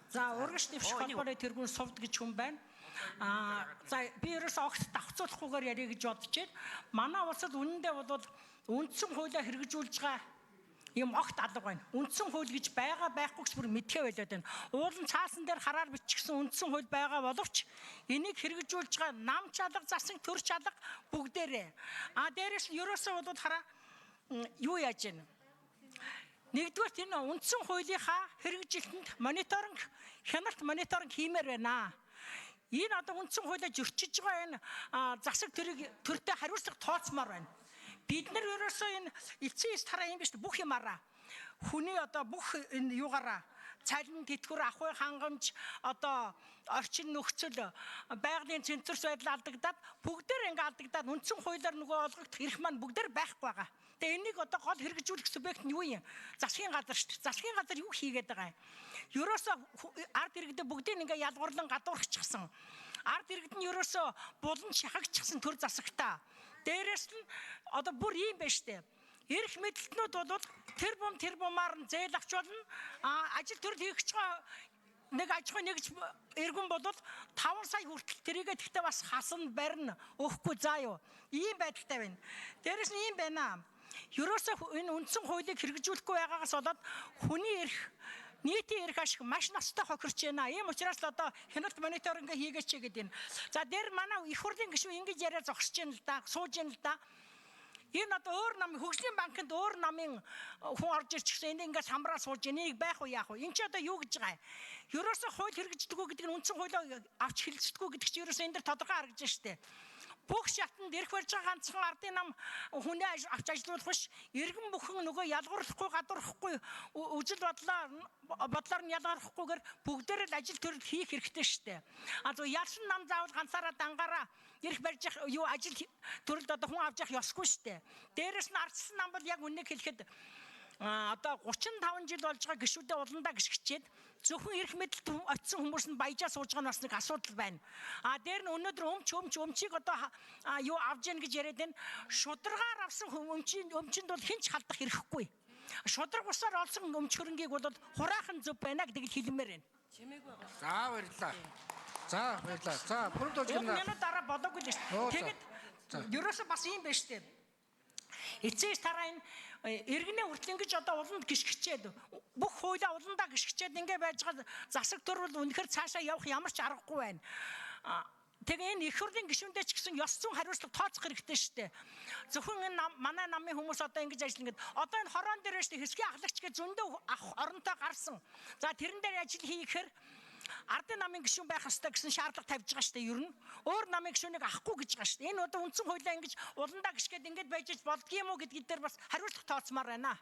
За, урагш дэвших холбооны тэргүүн сувд гэж хүн байна. За, би ерөөсөө огт давхцуулахгүйгээр ярих гэж бодож байна. Манай улсад үнэндээ бол үндсэн хуулиа хэрэгжүүлж байгаа юм огт алга байна. Үндсэн хууль гэж байгаа байхгүй гэж бүр мэдхээ байлаад байна. Уулын цаасан дээр хараар бичигсэн үндсэн хууль байгаа боловч энийг хэрэгжүүлж байгаа нам ч алга, засан төр ч алга бүгдээрээ. Дээрээс нь ерөөсөө бол хараа юу яаж байна? Нэгдүгээр энэ үндсэн хуулийнхаа хэрэгжилтэнд мониторинг, хяналт мониторинг хиймээр байна. Энэ одоо үндсэн хуулиа зөрчиж байгаа энэ засаг төрийг төртөө хариуцлага тооцмоор байна. Бид нар ерөөсөө энэ эцсийн эс тараа юм биш бүх юмараа. Хүний одоо бүх энэ юугаараа цалин тэтгэвэр ахуй хангамж одоо орчин нөхцөл байгалийн цэнцэрс байдал алдагдаад бүгдээр ингээ алдагдаад үндсэн хуулиар нөгөө олгогдох эрх маань бүгдээр байхгүй байгаа. Тэгээ энийг одоо гол хэрэгжүүлэх субъект нь юу юм? Засгийн газар шүү дээ. Засгийн газар юу хийгээд байгаа юм? Ерөөсөө ард иргэдээ бүгдийг ингээ ялгуурлан гадуурхчихсан. Ард иргэд нь ерөөсөө булан шахагчихсан төр засагтаа. Дээрээс нь одоо бүр ийм байна шүү дээ. Эрх мэдэлтнүүд бол тэр бум тэр бумаар нь зээл авч болно. Ажил төрөл хийх гэж байгаа нэг аж ахуй нэгж эргэн бол 5 сая хүртэл тэрийгэ тэгтээ бас хасна барина өгөхгүй заа юу. Ийм байдалтай байна. Дээрээс нь ийм байна. Ерөөсөө энэ үндсэн хуулийг хэрэгжүүлэхгүй байгаагаас болоод хүний эрх нийтийн эрх ашиг маш ноцтой хохирч байна. Ийм учраас л одоо хяналт мониторинг хийгээч гэдэг юм. За дээр манай их хурлын гишүүн ингэж яриа зогсож байна л да, сууж байна л да. Энэ одоо өөр нам хөгжлийн банкнд өөр намын хүн орж ирчихсэн. Энд ингээд самраа сууж энийг байх уу яах вэ? Энд чи одоо юу гэж байгаа юм? Ерөөсөө хууль хэрэгждэггүй гэдэг нь үндсэн хуулиа авч хэлцдэггүй гэдэг чинь ерөөсөө энэ дэр тодорхой харагдаж штэ. Бүх шатанд эрх барьж байгаа ганцхан ардын нам хүнээ авч ажилуулах биш. Иргэн бүхэн нөгөө ялгуурлахгүй гадуурхахгүй үзэл бодлоор нь ялгархахгүйгээр бүгдээр л ажил төрөл хийх хэрэгтэй штэ. А зөв ялсан нам заавал ганцаараа дангаараа эрх барьж юу ажил төрөлд одоо хүн авч явах ёсгүй штэ. Дээрээс нь ардсан нам бол яг үннийг хэлэхэд одоо 35 жил болж байгаа гишүүдээ уландаа гიშгчээд зөвхөн эрх мэдэлд очисон хүмүүс нь баяжаа сууж байгаа нь бас нэг асуудал байна. Дээр нь өнөөдөр өмчийг одоо юу авж гин гэж яриад байна. Шударгаар авсан өмчинд бол хэн ч халдах эрхгүй. Шударга усаар олсон өмч хөрөнгийг бол хураахан зөв байна гэдэг л хэлмээр байна. За баярлалаа. За баярлалаа. За бүрэн дууж гэнэ. Минут дараа болоогүй л шүү. Тэгэд ерөөсөө бас ийм байна шүү дээ. Эцээс тараа энэ иргэнээ хүртэл ингэж одоо уланд гიშгчээд бүх хуулиа уландаа гიშгчээд ингэ байж байгаа засаг төр бол үнэхээр цаашаа явах ямар ч аргагүй байна. Тэгээ энэ их хурлын гишүүндээ ч гэсэн ёс зүйн хариуцлага тооцох хэрэгтэй шүү дээ. Зөвхөн энэ манай намын хүмүүс одоо ингэж ажиллана гэд одоо энэ хорон дээр шүү дээ хэсгийн ахлагч гэж зөндөө оронтой гарсан. За тэрэн дээр ажил хийхээр ардын намын гишүүн байх ёстой гэсэн шаардлага тавьж байгаа шүү дээ ер нь. Өөр намын гишүүнийг авахгүй гэж байгаа шүү дээ. Энэ одоо үндсэн хуулиа ингэж уландаа гიშгээд ингэж байж болдгийм үү гэдгийг дээр бас хариуцлага тооцмоор байна.